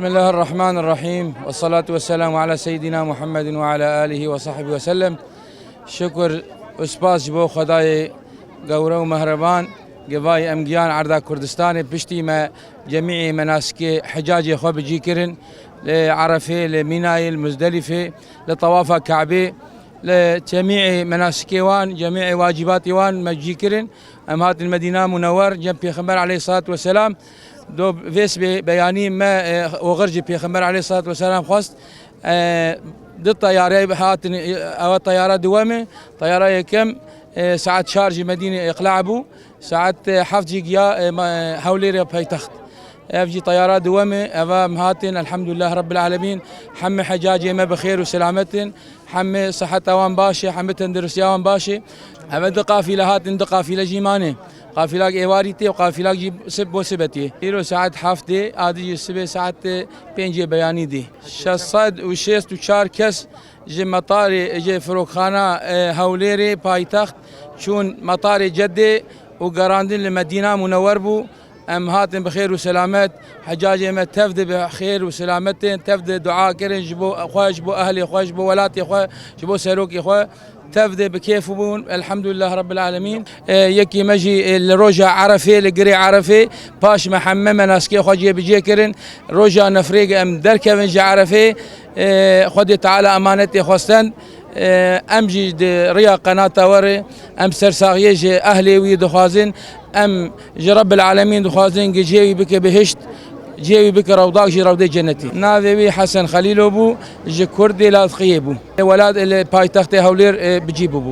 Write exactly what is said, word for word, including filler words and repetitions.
Bismillahirrahmanirrahîm. Ve salatu ve selamu ala seyyidina Muhammedin ve ala alihi ve sahbihi ve sellem. Şukir û spas ji bo Xwedayê gewre û mehreban. Gevayî em giyan erda Kurdistanê, piştî me cemî menasikê hicacê xwe bi cî kirin. Li Erefê, li Mînayê, li Muzdelîfê, li tewafa Kabê, li cemî menasikê wan, cemî wacîbatê wan me cî kirin. Em hatin Medîna Munewer, cem Pêxember aleyhissalatu vesselam. Do vê sibê beyanî me, e, oxir ji Pêxember aleyhissalatu vesselam xwest. E, du teyare hatin, e, ewa teyara duwem e. Teyara yekem, e, saet çar ji Medînê îqla bû. Saet, e, heft jî giya, e, ma-, Hewlêrê paytext. Ev jî teyara duwem e. Eva em hatin, elhamdulillah Rabbil Alemîn. Hemî hecacê me bi xêr û selamet in. Hemî siheta wan baş e, hemî tenduristiya wan baş e. Eve du qafîle hatin, du qafîle jî mane. Qafîlak êvarî tê û qafîlak jî sib bo sibetê. Îro saet heftê, adî jî sibê saet pêncê beyanî dî. Şeş sed û şêst û çar kes ji metarê, ji firokxana, e, Hewlêrê paytext çûn metarê Ceddê û gerandin li Medîna Munewer bû. Em hatin bi xêr û selamet. Hecacê me tev de bi xêr û selamet in, tev de dua kirin ji bo xwe, ji bo ehlê xwe, ji bo welatê xwe, ji bo serokê xwe. Tev de bi kêf bûn. Elhamdulillah Rabbil Alemîn. E, yekî me jî, e, li roja Erefê, li girê Erefê, paş me heme menasikê xwe cêbicê kirin. Roja nefrê em derkevin ji Erefê, e, Xwedê Teala emanetê xwe stend. E, em jî di riya qenata we re, em sersaxiyê ji ehlê wî dixwazin. Em ji Rabbil Alemîn dixwazin ki cihê wî bike bihişt, cihê wî bike rewdak ji rewdê cennetî. Navê wî Hesen Xelîlo bû, ji Kurdê Lazqiyê bû. Welat li paytextê Hewlêr, e, bi cî bûbû.